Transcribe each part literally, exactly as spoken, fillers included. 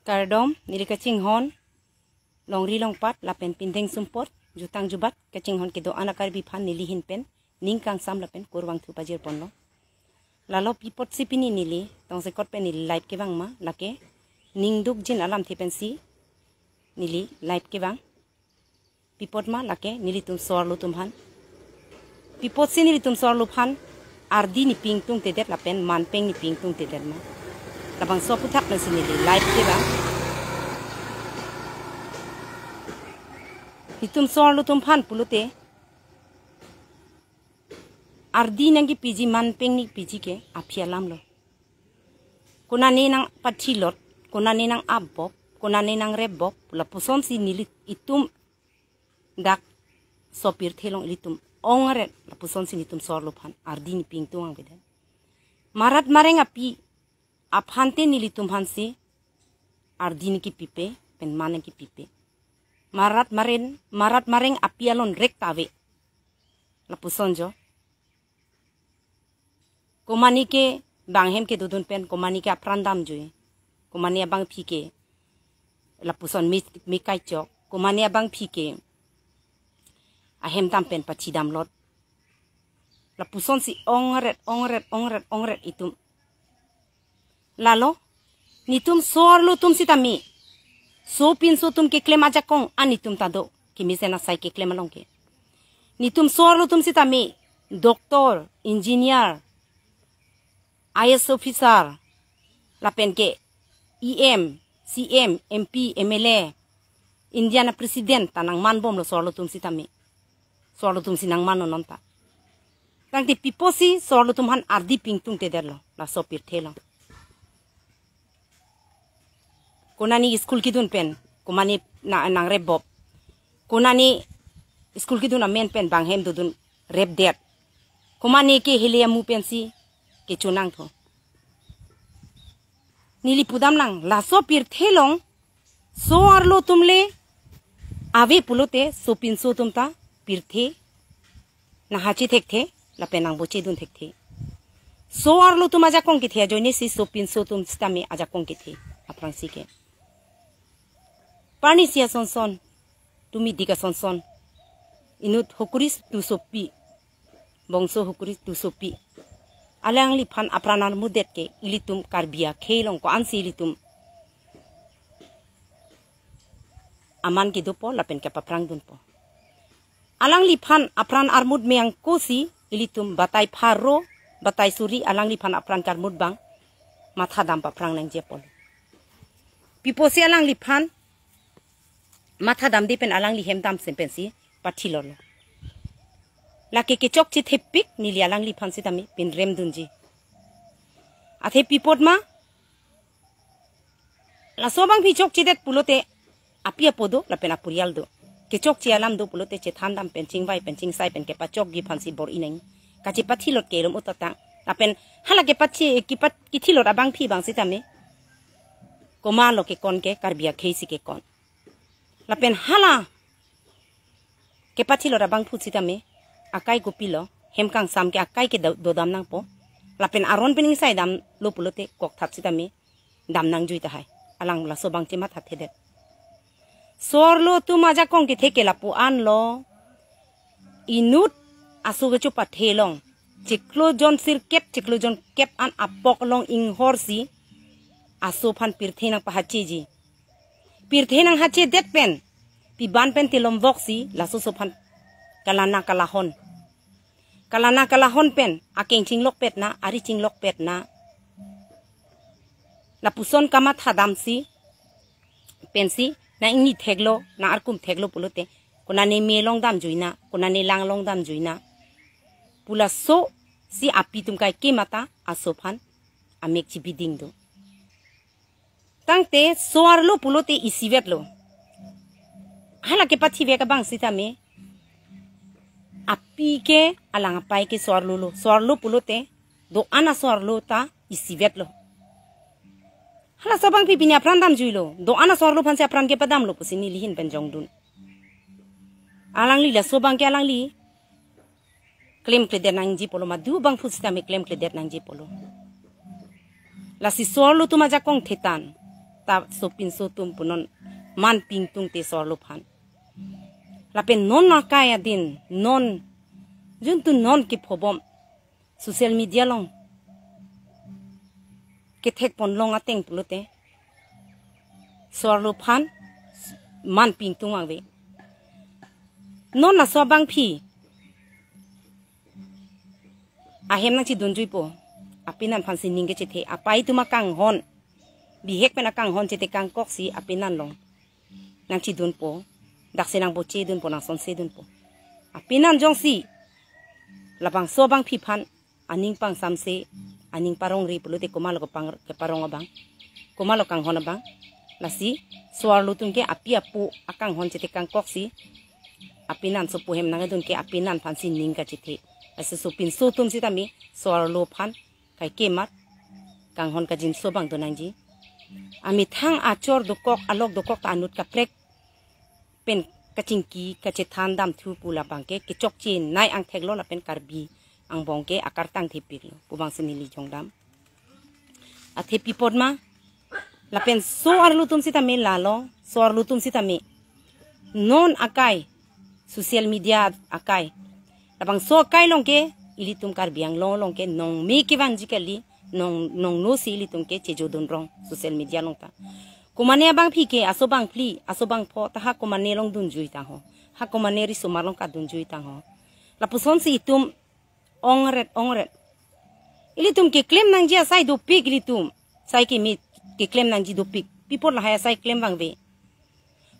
Kardom, neli kachinghon longri longpat lapen pindeng sumpot, jutang jubat kachinghon kedo-an a-Karbi aphan neli ahin pen ning kangsam lapen kurvangthu pajir ponlo. Lalo pi apotsi pini neli tongsekot pen neli live kevang ma, lake ning dukjin alamthe pensi neli live kevang. Pi apot ma, lake nelitum so-arlo atum aphan, pi apotsi nelitum so-arlo aphan ardi nepi ingtungtedet lapen manpeng nepi ingtungtedet ma, labangso aputhak pensi neli live kevang. Nelitum so-arlo atum aphan pulote ardi nangkepiji, manpeng nangkepiji ke aphi alamlo. Konane nangpathilot, konane nang-apbop, konane nangrepbop, lapusonsi nelitum dak so pirthe along ilitum ongret, lapusonsi nelitum so-arlo aphan ardi nepi ingtung angvedet. Marat mareng api aphante nelitum aphansi ardi nangkepipe pen man nangkepipe. Marat maren, marat mareng api alon rek ta ave. Lapuson jo. Komane ke bang ahem kedodun pen komane ke apran damjui, komane abangpi ke lapuson mi, mi kaichok, komane abangpi ke ahem dam pen pachidamlot. Lapusonsi ongret, ongret, ongret, ongret itum. Lalo, nelitum so-arlo atum sitame sopinso atum keklem ajakong an nelitum ta do, kemesen asai keklem along ke. Nelitum so-arlo atum sitame doctor, engineer, I A S officer, lapen ke E M, C M, M P, M L A, Indian a-president ta nangmanbomlo so-arlo atum sitame. So-arlo atumsi nangman non ta. Tangte pi apotsi so-arlo atum aphan ardi pi ingtungtedetlo laso pirthe along? Konane school kedun pen komane na, nangrepbop, konane school kedun amen pen bang ahem dodun repdet, komane ke hele amu pensi kecho nangthu. Neli pudam nang, laso pirthe along so-arlo atum le ave pulote sopinso atum ta pirthe nanghache thekthe lapen nangbochedun thekthe. So-arlo atum ajakong kethe ajoinesi sopinso atum sitame ajakong kethe aphrangsi ke. Parnisi asonson, tumi dik asonson, inut hokuri tu sopi, bongso hokuri tu sopi, alangliphan apran armutdet ke ilitum Karbi akhei along ko-ansi ilitum aman kedopo lapen kepaphrangdunpo. Alangliphan apran armut me angkosi ilitum batai pharo, batai suri alangliphan apran karmut abang mathadam paphrang nangji apotlo. Pi apotsi alangliphan mathadamde pen alangli hem damsi pensi pathilotlo? Lake kechokche thepik neli alangliphan sitame pinremdunji. Athe pi apot ma, laso abangpi chokchedet pulote api apo do lapen aporial do. Kechokche alam do pulote chethandam pen chingvai pen chingsai pen kepachokji aphansi bor-i nang. Kachepathilot ke erum utatang. Lapen hala kepathi, kepat, kithilot abangpi abang sitame komatlo kekon ke, Karbi akhei si kekon. Lapen hala kepathilot abangphu sitame akai kopilo, hem kangsam ke akai ke do-, dodam nangpo. Lapen aron pen ingsai damlo pulote kokthat sitame dam nangjui tahai. Alang laso abang chemathathedet. So-arlo atum ajakong kethe ke lapu anlo. Inut aso kecho pathe along chiklo jon sirkep, chiklo jon kep an apok along inghorsi aso aphan pirthe nangpahacheji. Pirthe nanghachedet pen piban pen tilomvoksi laso aso aphan kalana kalahon, kalana kalahon pen akeng chinglokpet na, ari chinglokpet na, lapuson kamathadamsi pensi nang-ingni theklo, nang-arkum theklo pulote konane me along damjui na, konane lang along damjui na pu lasosi api atum kaike mata aso aphan amek chibiding do. Tangte so-arlo pulote isivetlo. Hala kepathivek abang sitame api ke alang apai ke so-arlo lo. So-arlo pulote do-an aso-arlo ta isivetlo. Hala laso abangpi pini apran damjuilo. Do-an aso-arlo aphansi apran kepadamlo pusi neli ahin pen jongdun. Alangli laso abang ke alangli klemkledet nangji apotlo, madu abangphu sitame klemkledet nangji apotlo. Lasi so-arlo atum ajakong thetan, ta sopinso atum pu non manpi ingtungte so-arlo aphan. Lapen non akai adin, non, jun tu non kephobom social media along kethekponlong ateng pulote so-arlo aphan manpi ingtung ave. Non laso abangpi ahem nangchidunjuipo. Apenan aphansi ning kachethe. Apei atum akanghon, bihek pen akanghon chetekangkoksi apenan along nangchidunpo. Daksi nangbochedunpo, nangsonsedunpo. Apenan jongsi labangso abangpi aphan aning pangsamse, aning parongri pulote komatlo kepang, keparong abang, komatlo kanghon abang. Lasi so-arlo atum ke api apo akanghon chetekangkoksi apenan sopo hem nangdun ke apenan aphansi ning kachethe. Lasi sopinso atum sitame so-arlo aphan kaike amat kanghon kajinso abang do nangji. Amethang achor dokok, alok dokok ta anut kaprek pen kachingki kachethan damthu pu labang ke kechokche nai angthek lo lapen Karbi angbong ke akartang thepiklo pu abangsi neli jongdam. Athe pi apot ma, lapen so-arlo atum sitame lalo, so-arlo atum sitame non akai, social media akai. Labangso akai along ke ilitum Karbi Anglong along ke nongme kevangji kali, nong, nongnosi ilitum ke chejodun rong social media along ta. Komane abangpi ke, aso abangphli, aso abangpho ta ha komane along dunjui tangho, ha komane risomar along kadunjui tangho. Lapusonsi itum ongret ongret. Ilitum keklem nangji asai dopik ilitum. Sai keme keklem nangji dopik. Pi apot lahai asai klem vangve?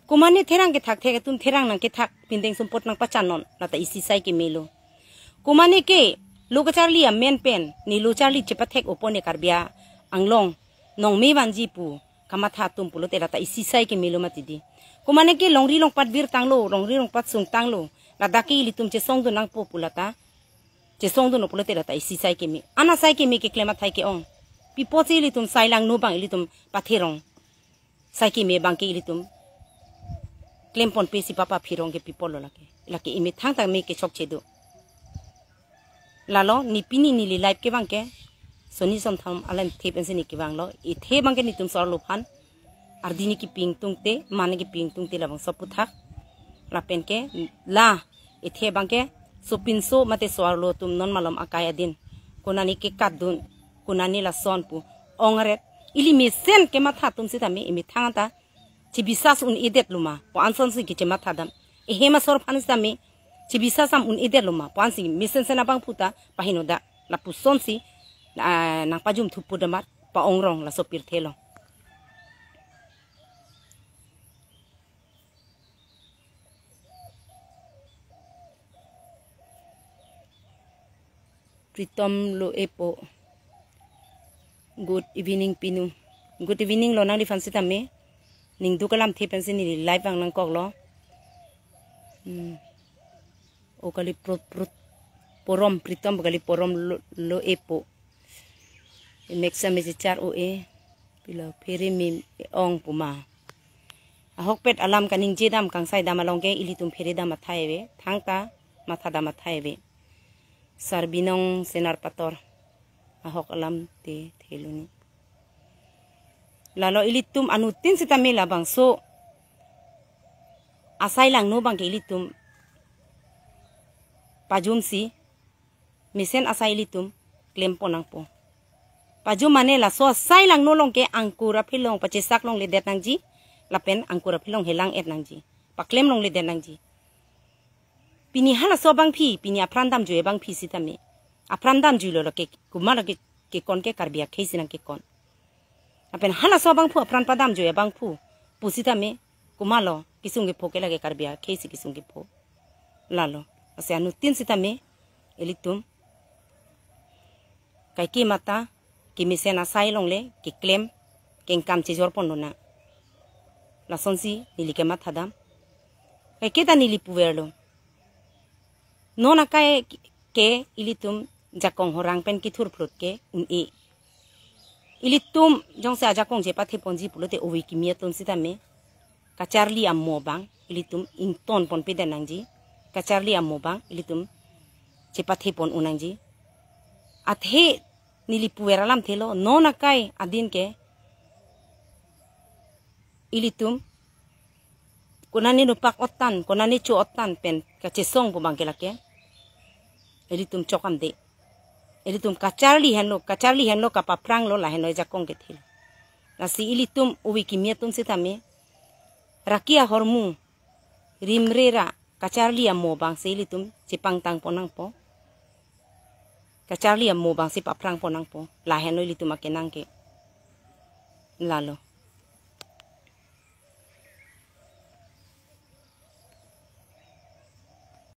Komane therang kethakthek atum therang nangkethak, pindeng sumpot nangpachannon, lata isi sai kemelo. Komane ke lo kacharli amen pen, ne lo charli chepathek opone Karbi Anglong nongme vanji pu kamatha atum pulote lata isi sai kemelo mati di. Komane ke longri longpat virtanglo, longri longpat sungtanglo, ladak ke ilitum chesongdun nangpo pu lata chesongdunlo pulote lata isi sai keme. Ana sai keme keklem athai ke-ong. Pi apotsi ilitum sai langno abang ilitum patherong? Sai keme abang ke ilitum klemponpesi papa phirong ke pi apotlo lake? Lake emethang tame kechokche do. Lalo ne pini neli live ke abang ke soni sonthom alamthe pensi ne kevanglo. Ithe abang ke netum so-arlo aphan ardi ne kepi ingtungte, man ne kepi ingtungte labangso aphuthak. Lapen ke la ithe abang ke sopinso mate so-arlo atum non malom akai adin, konane kekatdun, konane lason pu ongret. Ili mesen kematha atum sitame emethang ta chebisas un-edetlo ma pu ansonsi kechematha dam. Ehem asor aphan sitame chebisas am un-edetlo ma pu ansi mesensen abangphu ta pahenodak. Lapusonsi, ah, nangpajum thupo damat pa-ongrong laso pirthe along. Pritom Loepo. Good evening, Pinu. Good evening lo, nangliphan sitame ning duk alamthe pensi neli live vang nangkoklo. Hmm. O kali pro, pro, porom, Pritom kali, porom lo, Loepo. Meksa mesichar o e. Pilo phere me ong pu ma. Ahokpet alam kaningje dam, kangsai dam along ke ilitum phere dam athai ave, thangta matha dam athai ave. Sarbinong Senar Pator. Ahok alamthe thelo ni. Lalo ilitum anuttin sitame labangso asai langno abang ke ilitum pajumsi mesen asai ilitum klempon nangpo. Pajum mane laso asai langno along ke angkur aphelong pachesak longledet nangji, lapen angkur aphelong helang-et nangji, paklem longledet nangji. Pini halaso abangpi, pini apran damjui abangpi sitame, apran damjuilo lake, komatlo ke, kekon ke Karbi akhei si nangkekon. Lapen halaso abangphu apran padamjui abangphu pusitame, komatlo kesung kepho ke, lake Karbi akhei si kesung kepho. Lalo, lasi anuttin sitame ilitum kaike amat ta kemesen asai longle keklem, kengkam chejorpon lonang. Lasonsi neli kematha dam. Kaike ta neli puverlo. Non akai ke ilitum jakong horang pen kethurphlut ke un-e. Ilitum jongsi ajakong chepathe ponji pulote ove kimi atum sitame kacharli amo abang ilitum ingtonpon pedet nangji, kacharli amo abang ilitum chepathe pon un nangji. Athe neli puver alamthelo, non akai adin ke Ilitum konane nopak otan, konane cho otan pen kachesong pu abang ke lake ilitum chokam de. Ilitum kacharli henlo, kacharli henlo, kapaphranglo, lahenlo ajakong kethe. Lasi ilitum ove kimi atum sitame raki ahormu rimre ra kacharli amo abangsi ilitum chepangtang pon nangpo. Kacharli amo abangsi paphrang pon nangpo. Lahenlo ilitum akenang ke. Lalo.